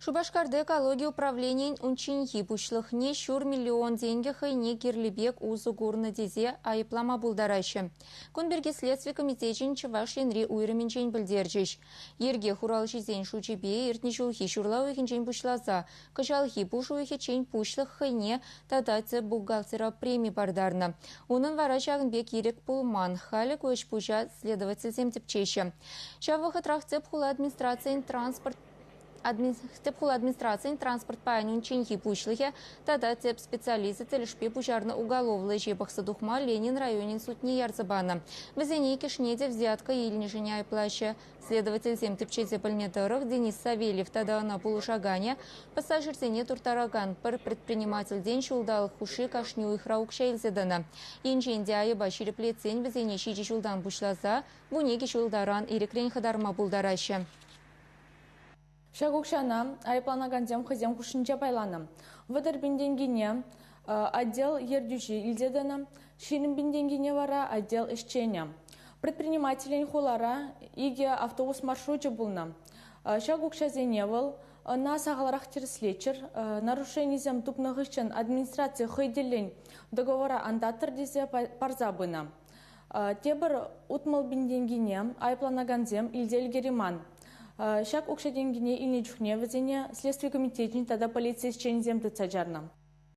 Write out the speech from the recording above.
Шупашкарти экологи управленийӗн унчченхи пуҫлӑхне ҫур миллион тенкӗ хӑйне кирлӗ пек усӑ курнӑ тесе айӑплама пултараҫҫӗ. Кун пирки Следстви комитечӗн Чӑваш Енри уйрӑмӗнчен пӗлтерчӗҫ. Йӗрке хуралҫисен шучӗпе иртнӗ ҫулхи ҫурла уйӑхӗнчен пуҫласа кӑҫалхи пуш уйӑхӗччен пуҫлӑх хӑйне тата тӗп бухгалтера преми партарнӑ. Унӑн вара ҫакӑн пек ирӗк пулман. Халӗ ку ӗҫ-пуҫа следовательсем тӗпчеҫҫӗ. Ҫав вӑхӑтрах тӗп хула администрацийӗн транспорт Тӗп хула администрацийӗн транспорт пайӗн унчченхи пуҫлӑхӗ тата тӗп специалисчӗ тӗлӗшпе пуҫарнӑ уголовлӑ ӗҫе пӑхса тухма Ленин районӗн судне ярса панӑ. Вӗсене иккӗшне те взятка илнӗшӗн айӑплаҫҫӗ. Следовательсем тӗпчесе пӗлнӗ тӑрӑх, Денис Савельев тата ӑна пулӑшаканӗ пассажирсене турттаракан пӗр предпринимательтен ҫулталӑк хушши кашни уйӑхра укҫа илсе тӑнӑ. Енчен те айӑпа ҫирӗплетсен вӗсене 7 ҫултан пуҫласа 12 ҫул таран ирӗкрен хӑтарма пултараҫҫӗ. Ҫак укҫана айӑпланакансем хӑйсем хушшинче пайланӑ. 30 пин тенкине отдел ертӳҫи илсе тӑнӑ, 20 пин тенкине вара отдел ӗҫченӗ. Предпринимателӗн хулара икӗ автобус маршручӗ пулнӑ. Ҫак укҫасене вӑл ӑна сахалрах тӗрӗслеччӗр, нарушенисем тупнӑ хыҫҫӑн администраци хӑй тӗллӗн договора ан таттӑр тесе парса пынӑ. Тепӗр 60 пин тенкине айӑпланакансем илсе ӗлкӗрейман. Ҫак укҫа-тенкӗне илнӗ чухне вӗсене Следстви комитечӗн тата полици ӗҫченӗсем тытса чарнӑ.